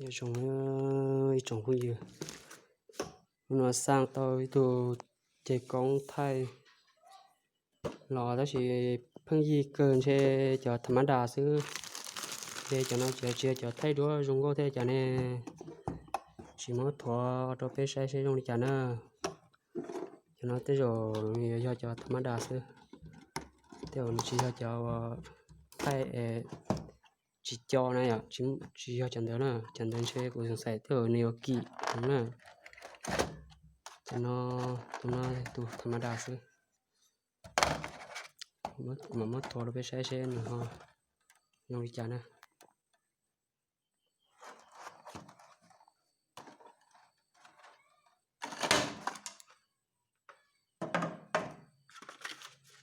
Nyob zoo ib tsoom phooj ywg, hnub no xaj tau ib tug ceg koob thaij los tab sis pheej yig kawg ntshe cov tha mab das xwb. Ces cov no ces tsis yog cov thaij duab zoo nkauj thiab cas ne, tsis muab thuav rau peb saib seb zoo li cas na. Cov no tej zaum nws yuav yog cov tha mab das xwb, tej zaum nws tsis yog cov thaij tsis co na yom, tsis yog cov ntawd na, cov ntawd ntshe kuv xav xav tej zaum nws yuav kim na. Cov no, tus no tus tha mab das xwb, kuv mam muab thuav rau peb saib seb nws ho zoo li cas na.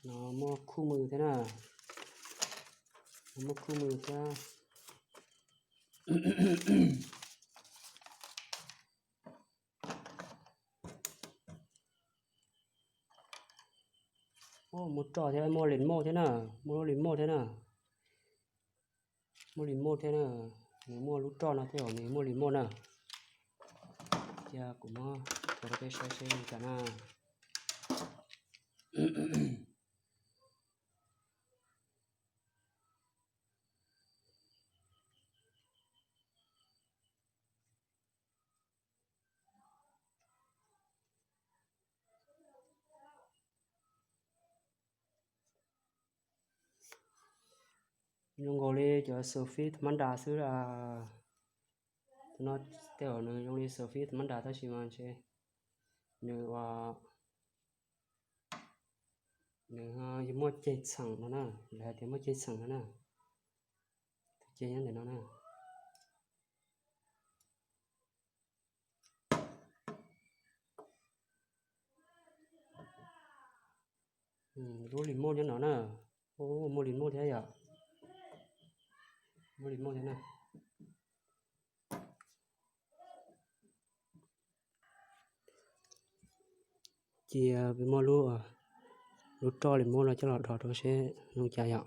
No muaj khuj mws thiab na, no muaj khuj mws thiab. Muaj roj thiab, muaj lis moj thiab na, muaj lub lis moj thiab na. Muaj lis moj thiab na, nws muaj lub roj no thiab nws muaj lis moj na. Cia kuv muab thuav rau peb saib seb li cas na. Zoo nkaus li cov xus fib tha mab das xwb. Tus no tej zaum nws zoo li xus fib tha mab das tab sis mas ntshe nws ua, nws muaj ceg txheem no na, lawv hais tias muaj ceg txheem no na. Tus ceg nyob ntawm no na. Lub lis moj nyob no na. Muaj lis moj thiab yom. Muaj lis moj thiab na. Cia peb muab lub, lub roj lis moj no coj los dog rau seb zoo cas yom.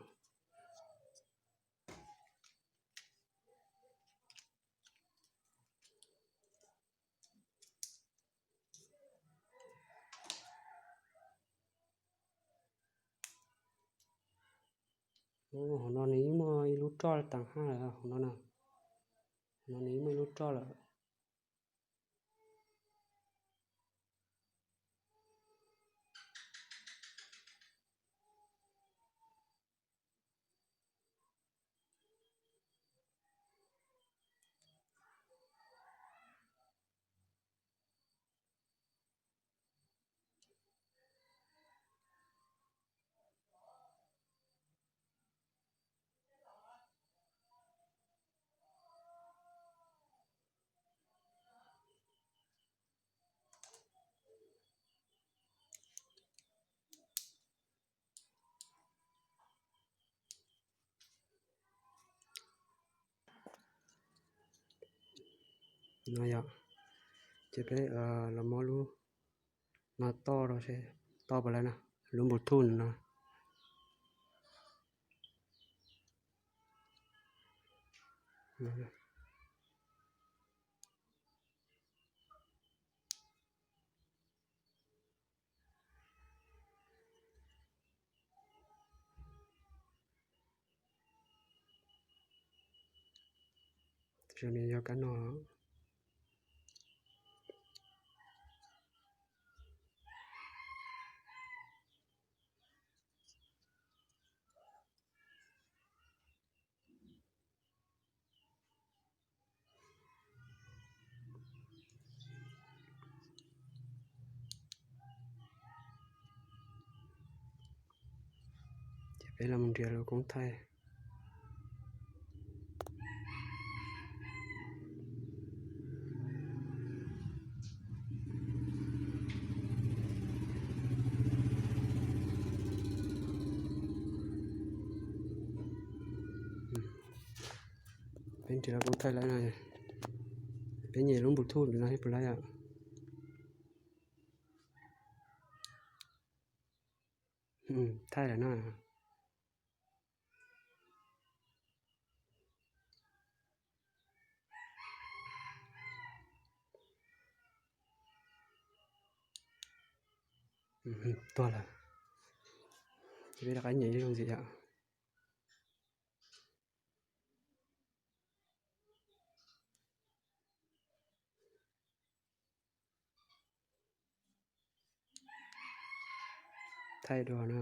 Hauv no nws yeej muaj ib lub roj tag hab lawm hauv no na. Hauv no nws yeej muaj ib lub roj lawm. No yom, ces peb los muab lub no toj rau seb toj puas lawm na, lub Bluetooth no. Tus nws yog kab no. Ces peb los mus nrhiav lub koob thaij. Peb nrhiav lub koob thaij lawm no, peb nyem lub Bluetooth no puas lawm yom. Thaij lawm no. Tuag lawm. Ces peb rov qab nyem ib zaug ntxiv yom. Thaij dua na.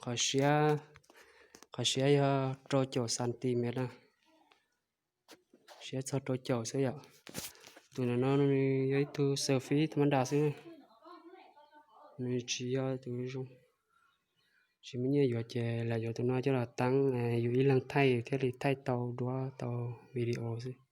Qhov siab, qhov siab yog rau caum xantimet na. Siab txog rau caum xwb yom. Tus ntawm no nws yog ib tug selfie tha ma da xwb. Nws tsis yog tus zoo. Tsis muaj nyiaj yuav ces lam yuav tus no coj los teeb, yus ib leeg thaij thiaj li thaij tau duab tau video xwb.